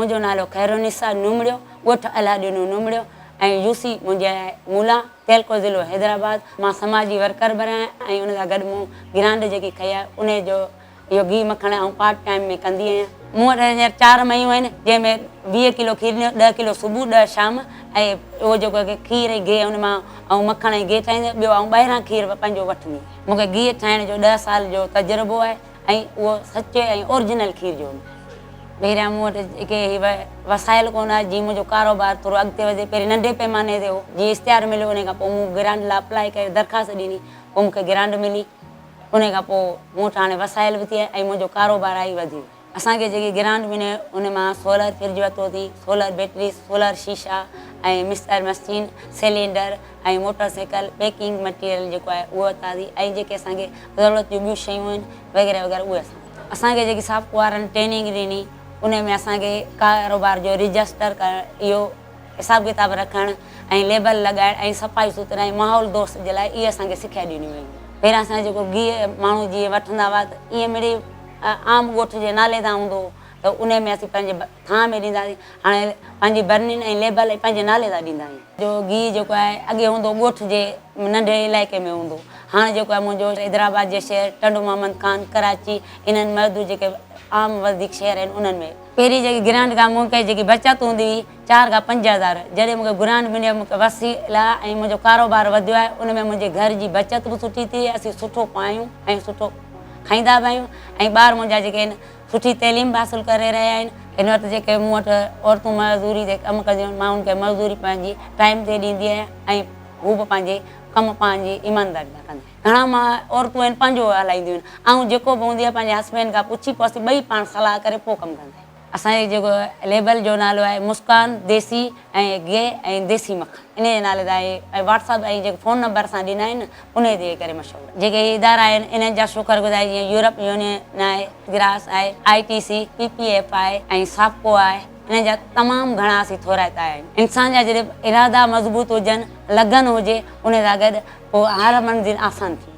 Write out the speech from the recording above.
منهنجو نالو خيرالنساء نومڙيو، ڳوٺ الهه ڏنو نومڙيو ۽ يو سي منهنجي آهي مولا، تعلقو ضلعو حيدرآباد. مان سماجي ورڪر به رهيان ۽ ان سان گڏ مون گرانڊ جيڪي کنئي آهي انهي جو اهو گيهه مکڻ آئون پارٽ ٽائيم ۾ ڪندي آهيان. مون وٽ هينئر چار مهيون آهن، جنهن ۾ 20 ڪلو کير ڏيندو، ڏهه ڪلو صبح ڏهه شام ۽ اهو جيڪو کير ۽ گيهه ان مان آئون مکڻ ۽ گيهه ٺاهيندي آهيان، ٻيو آئون ٻاهران کير به پنهنجو وٺندي آهيان. مون کي گيهه ٺاهڻ جو ڏهه سال جو تجربو آهي ۽ اهو سچي ۽ اورجنل کير جو هوندو آهي. پهريان مون وٽ جيڪي هي وسائل ڪونه هئا، جيئن منهنجو ڪاروبار ٿورو اڳتي وڌي، پهرين ننڍي پيماني تي هو، جيئن اشتهار مليو انهي کان پوء مون گرانٽ لاء اپلائي ڪيو، درخواست ڏني، پوء مون کي گرانٽ ملي. انهي کان پوء مون وٽ هاڻي وسائل به ٿي آيا ۽ منهنجو ڪاروبار آئي وڌي ويو. اسان کي جيڪي گرانٽ ملي ان مان سولر فرج ورتو ٿي، سولر بيٽري، سولر شيشا ۽ mixer machine, cylinder ۽ motor cycle, packing material جيڪو آهي اهو ورتاسين ۽ جيڪي اسان کي ضرورت جون ٻيون شيون آهن وغيره وغيره اهي اسان اسان کي جيڪي سافڪو وارن ٽريننگ ڏني انهي ۾ اسان کي ڪاروبار جو رجسٽر ڪرڻ اهو حساب ڪتاب رکڻ ۽ ليبل لڳائڻ ۽ صفائي سٿرائي ۽ ماحول دوست جي لاء اهي اسان کي سکيا ڏنيون ويون. پهريان اسان جيڪو گيهه ماڻهو جيئن وٺندا هئا ته ائين مڙئي عام ڳوٺ جي نالي تان هوندو هو ته انهي ۾ اسين پنهنجي ٿانء ۾ ڏيندا هئاسين هاڻي پنهنجي برنين ۽ ليبل ۽ پنهنجي نالي تان ڏيندا آهيون. جو گيهه جيڪو آهي اڳي هوندو هو ڳوٺ جي ننڍي علائقي ۾ هوندو هو هاڻي جيڪو آهي منهنجو حيدرآباد جي شهر ٽنڊو محمد خان ڪراچي انهن محدود جيڪي عام وڌيڪ شهر آهن انهن ۾ پهرين جيڪي گرانٽ کان مون کي جيڪي بچت هوندي هئي چار کان 5000 جڏهن مون کي گرانٽ مليو مون کي وسيلا ۽ منهنجو ڪاروبار وڌيو آهي ان ۾ منهنجي گهر جي بچت به سٺي ٿي اسين سٺو پايون ۽ سٺو کائيندا به آهيون ۽ ٻار منهنجا جيڪي آهن سٺي تعليم به حاصل ڪري رهيا آهن. هن وقت جيڪي مون وٽ عورتون مزدوري تي ڪم ڪنديون آهن مان انهن کي مزدوري پنهنجي ٽائيم تي ڏيندي آهيان ۽ هو به پنهنجي ڪم پنهنجي ايمانداري سان ڪندا آهن. گهڻا مان عورتون آهن پنهنجو هلائينديون آهن آئون جيڪو به هوندي آهي پنهنجي هسبينڊ کان پڇي پوء اسين ٻئي پاڻ صلاح ڪري پوء ڪم ڪندا آهيون. اسان جي جيڪو ليبل جو نالو آهي مسڪان ديسي ۽ گيهه ۽ ديسي مکڻ انهي جي نالي تان آهي ۽ واٽس اپ ۽ جيڪي فون نمبر اسان ڏنا آهن انهي جي ڪري مشهور آهي. جيڪي هي ادارا آهن انهن جا شڪر گذاري جيئن يورپ يونين آهي، گراس آهي، آء ٽي سي، پي پي ايف آهي ۽ سافڪو آهي انهن جا تمام گهڻا اسين ٿورائتا آهيون. انسان جا جڏهن ارادا مضبوط هجن، لگن هجي انهي سان گڏ پوء هر منزل آسان ٿي.